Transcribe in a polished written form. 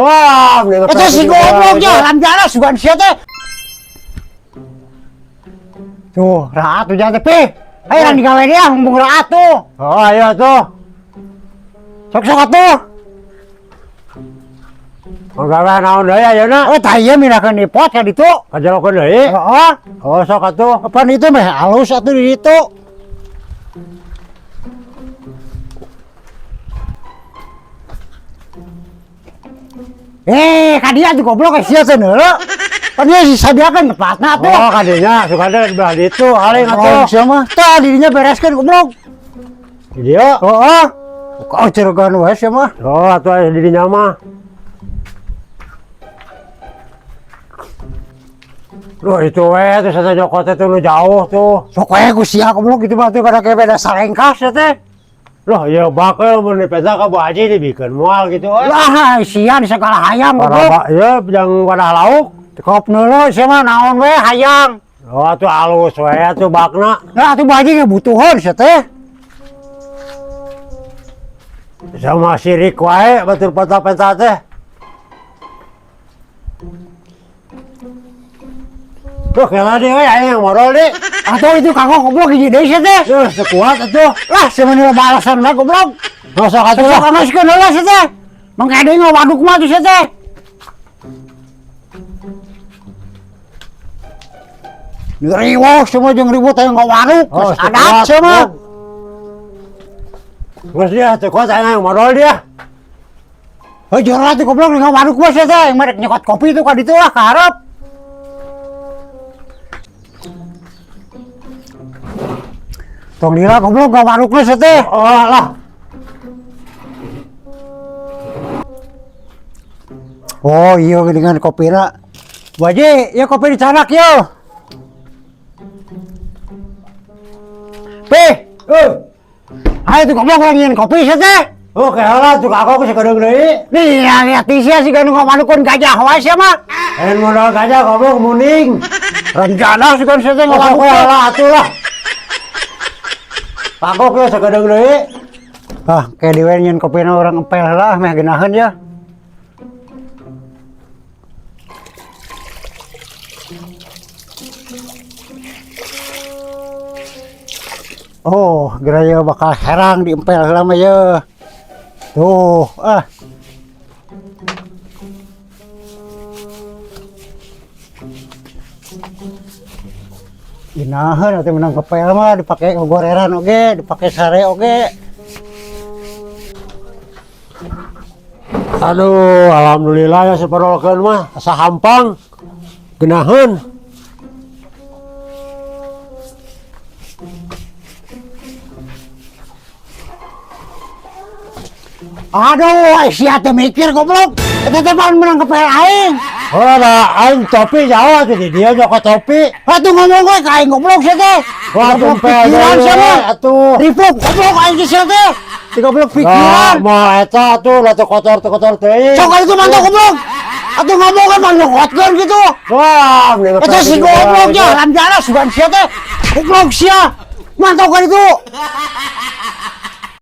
Wah, mending Itu si goblok nya, lamjana sugan sia teh. Tuh, raat tuh jangan tepi. Ayo rang digawe dia, mumpung raat tuh. Oh, ayo tuh. Sok-sok atuh. Gawe naon deui ayeuna? Oh, tah ieu minakeun di pot ka ditu. Kajelokeun deui. Heeh. Oh, sok atuh. Apaan itu meh halus atuh di ditu. Eh, ka dia tuh goblok sia teh neuleuh. Pan dia disadiakeun tempatna atuh. Oh, kadinya suka ada di belah ditu aling atuh. Oh, sia mah. Tah dirinya bereskeun goblok. Di dieu. Heeh. Kau cerogan wae sia mah. Oh, atuh aya di dinya mah. Duh, itu we tuh sata jokot teh tuh nu jauh tuh. Sok wae ku sia goblok gitu mah tuh kada kayak beda salengkas ya teh. Loh, ya bakal mun dipeta ka Bu Haji dibikeun moal gitu we. Lah, sia di segala hayang goblok. Parah, ya jang wadah lauk. Kop neuleuh sia mah naon we hayang. Oh, atuh alus we atuh bakna. Nah, atuh Bu Haji ge butuheun sia teh. Sama sirik wae batur penta-penta teh. Tuh kela deh we aya yang modal deh. Atau itu kanggo goblok hiji deui sia teh. Tuh sekuat atuh. Lah, sia mah loba alasan we goblok. Sok atuh Sok lah. angaskeun heula sia teh. Mangke deui ngawaduk mah tuh sia teh. Riweuh semua jeung ribut aya ngawaduk, Oh, geus adat sia mah. Geus dia teu kuat aya yang modal dia. Heuh jorah tuh goblok ngawaduk mah sia teh, yang merek nyekot kopi tuh ka ditu lah ka hareup. Tong lila goblok ngawadukna sia teh. Oh lah. Oh iya dengan kopina. Bu Haji, ya kopi dicanak yo. Pi, ayo tuh goblok orang ingin kopi sia teh. Oh, kela tuh aku sakedeung deui. Nih, ya, lihat sia sih kan ngawadukkeun gajah wae sia mah. Lain modal gajah goblok muning. Rencana sih kan sia teh Oh, sok we ngawadukkeun. lah atuh lah. Kagok ya sakedeung deui. Ah, kayak diwe nyen kopina orang empel lah meh geunaheun ya. Oh, geraya bakal herang di empel heula mah ye. Tuh, ah. Geunaheun atuh menang kepel mah dipake gogoreran oge, dipake sare oge. Aduh, alhamdulillah ya saperolkeun mah asa hampang. Geunaheun. Aduh, sia teh mikir goblok. Eta teh pan menang kepel aing. Oh, da aing topi jauh atuh di dia nyokot topi. Atuh ngomong we ka aing goblok sia teh. Wah, Goblok tumpel pikiran deui sia mah. atuh. Ripuk goblok aing teh sia teh. Goblok Nah, pikiran. moal eta atuh lah teu kotor-kotor teuing. Sok itu mantap goblok. Atuh ngomong kan mah nyokotkeun gitu. Wah, mending Eta ngepel si di goblok dia. nya lamjana sugan sia teh. Goblok sia. Mantap kan itu.